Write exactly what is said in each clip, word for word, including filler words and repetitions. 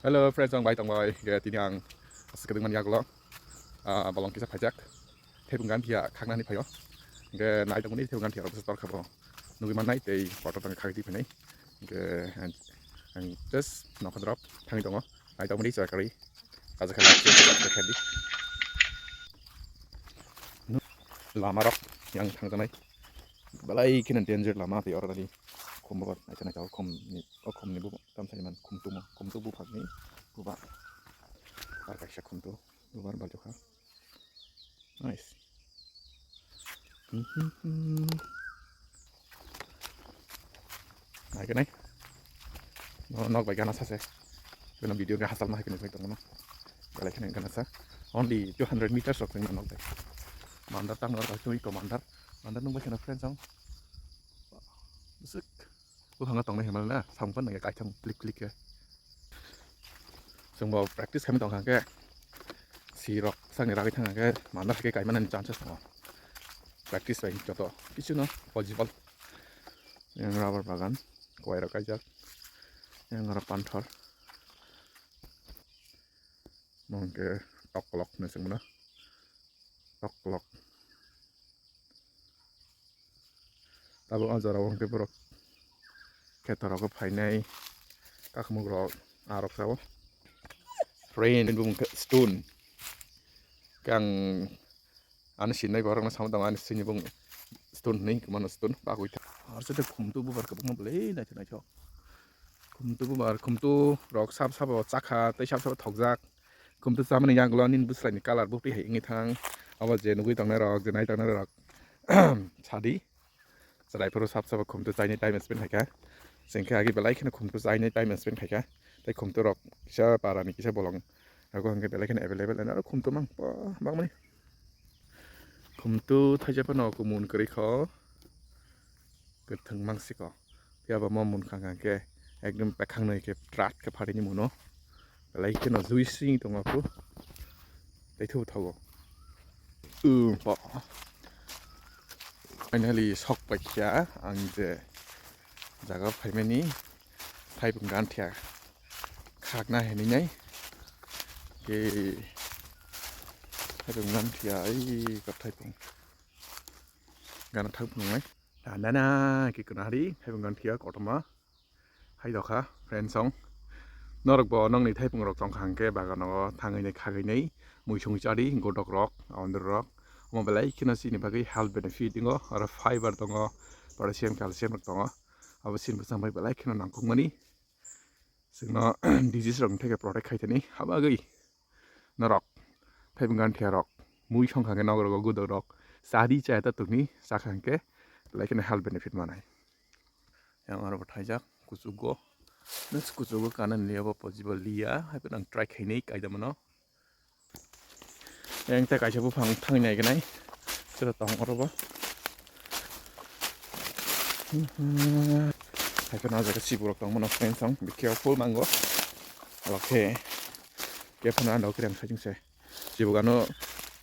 Hello friends, ang bai tong bai. Ge tini ang aswk ding man yagulo. Ah, bolong kisa phaijak. Thebung gan thia khaknani phaio. Ge nai tong ni thebung gan thia rok tor khabo. Nugui man nai tei photo tang khagdi phainai. Ge ang, ang just nokha drop thangwi tongo. Nai tong ni chakari. Kaja kha di. Lama rok yang thangjanai. Belai kheno danger lama tei oro tadi. Khum bo naithok naithok khum ni, o khum ni bo tam sani man khum tumo, khum tu buphang ni bubar. Ar kaisa khum tu bubar baljokha. Nice. Naikenai. No, nok bai gana sase. Keno video ga hasal ma keno bai tongno. Belai kheno gana sa. Only two hundred meters of nok bai. Mandar tang nok bai tui ko mandar. Mandar nung bai kheno friends ang. Busuk. Buphang tongnai himal na. Sampan nang kaithang klik klik ya. Chwngbo practice khaimani tongkha khe, si rok sakni ragwi thangkha khe mandar hai khe kaimanani chances tongo. Practice bai joto kichuno possible. Yang rubber bagan, kwai rok kaijak, yang oro panthor, mungke toklok hinwi swngmano. Toklok. Tabuk o jora o hwnkhe borok kheto rogo phainai kakhmuk rok a rok sao. Rain bumung khe stone. Khe ang ani sinai borok no samo tong ani sini bung stone hinwi mano stone bagwi tha. Ar sete khumtu bubar kwbangma bwlwi naithok naithok. Khumtu bubar khumtu rok sab sabo chakha tei sab sabo thokjak. Khumtu chamani yagulo nini bwswlaini colour bupri hai wngwi thang. Abo je nugwi tongnai rok, je nai tongnai rok sadi. Chwrai phuru sab sabo khumtu chaini time spend khaikha. Chwng khe agi belai kheno khumtu chaini time spend khaikha. Tei khumtu rok kisa parani kisa bolong. Abo hwnkhe belai kheno available aro khumtu mang bangmani. Khumtu thaisa phano kumun kwrwi kho. Kwthwng mangsiko. Phiya bo mo munkha hwnkha khe ekdom pekhang noi khe trat khe pharini muno. Belai kheno juicy tongo kho. Tei thubu thogo. Um, po. Finally sok paikha ang je jaga phaimani thaipung ganthia khakna hinwi nai. Ke thaipung ganthia ai kap thaipung. Gana thang phunuknai. Tanda na ki kunari, thaipung gan thia kotorma. Hai dokha, friend song. Norok bo nongni thaipung rok tongkha hwnkhe bagano thangwi nai khagwi nai. Muisung chadi, godok rok, aondur rok. Omo belai kheno chini bagwi health benefit tongo, aro fiber tongo, potassium, calcium rok tongo. Abo chini bwsang bai belai kheno nangkukmani. Chwngno disease rokni theke protect khai thani habagwi norok thaipung ganthia rok mui songkha khe nogorogo gudok rok chadi chaya ta tongni chakha hwnkhe belai kheno health benefit manai. Yang aro bo thaijak kuchugo, nws kuchugo kanani liya bo possible liya, hai phano ang try khainai kaida mano. Yang ta kaisa buphang thangwi nai gwnai. Sero tong oro bo. Hai phano o jaga sibu rok tong mano friends ang bikhe o phul mango. Alok khe khe phano ano kre ang sajing se. Sibu gano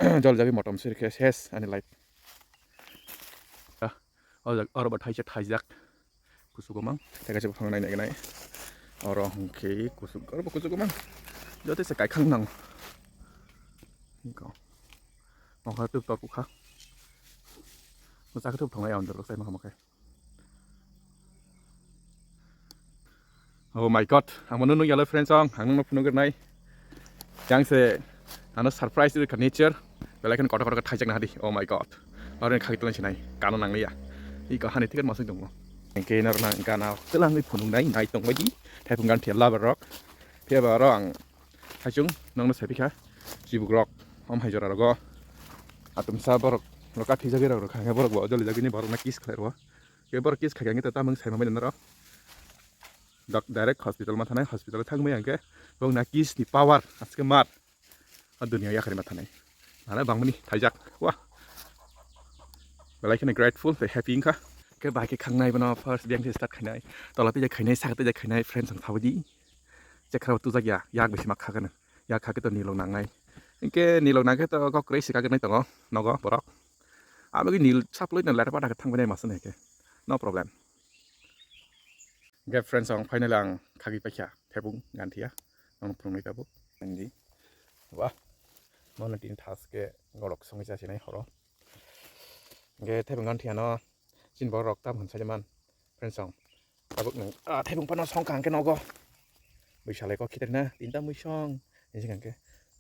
jol jagwi motom sir khe ses ani life. Ah, o jaga oro bo thaisa thaijak. Kuchugo mang, tei kaisa buphang nai nai nai. Oro hwnkhe kuchuk, oro bo kuchugo mang. Joto se kaikhang nang. Niko. Mokha tuk tok kha. Masa khe tuk thongai on dorok sai mokha mokha. Oh my God, ang mano nung yalo friends ang, ang nung phunuk nai. Yang se ano surprise rwkha nature. Belai kheno kotor kotor thaijakna hadi. Oh my God. Aro khagwi tongsinai. Kano nangliya. I kahani ticket masuk dong. Engke nar na gana telangwi phunuknai nai tongbaidi. Thaipung gan thia labar rok. Phiya ba aro ang thaichung nongno saipikha. Chibuk rok. Om hai jora rogo. Atumsa borok. Roka thijagwi rok rok. Borok bo joli jagwini borok na kiss khlai rwo. Ke borok kiss khaikha ngi ta tamung saima mai naro. Dok direct hospital ma thanai, hospital thangmai ang khe bong na kiss ni power aske mat. A dunia yakhari ma thanai. Nana bangmani thaijak. Wah. Belai kheno grateful tei happy wngkha. Khe bai khe khangnai bono first biyang khe start khainai. Tola tei khainai, saka tei khainai, friends ang thabaidi. Chekhra tujak ya, yak bisi mak khakano. Yak khakhe to nilok nangnai. Hingke nilok nangkhe to kok kwrwi sika gwnai tongo nogo borok. Abagwi nil saploi no lera pada khe thangbai nai masani hingke. No problem. Hingke friends ang finally ang khagwi paikha thebung ganthia. Ang phunugwi tabuk. Nandi. Wah. Mono tin thas ke golok songwi chasinai horo. Hingke thebung gan thiyano. Chin borok tam hwn sajaman. Friends song. Tabuk nung. Ah, thebung pano song kang ke nogo. Bui salai ko khitrina. Tinta mui song. Nisi kang ke.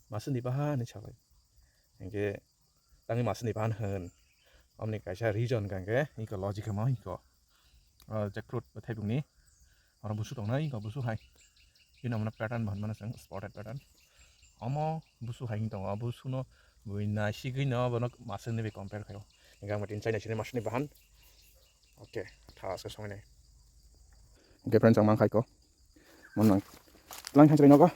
Masuni baha ni salai. Hingke tangwi masuni bahan hwn. Omni kaisa reason kang ke. Iko logic mo iko. Ah, jackfruit thebung ni. Oro busu tongnai iko busu hai. Bini omono pattern bo hwnmano chwng spotted pattern. Omo busu hai wng tongo, o busuno bui naisigwino bono maswkni bai compare khaio. Hingke ang tin chaina sini maswkni bahan. Okay, thaske songnai. Hingke friends, ang mankhaiko. Mon nang. Tlang thang chwrai nogo.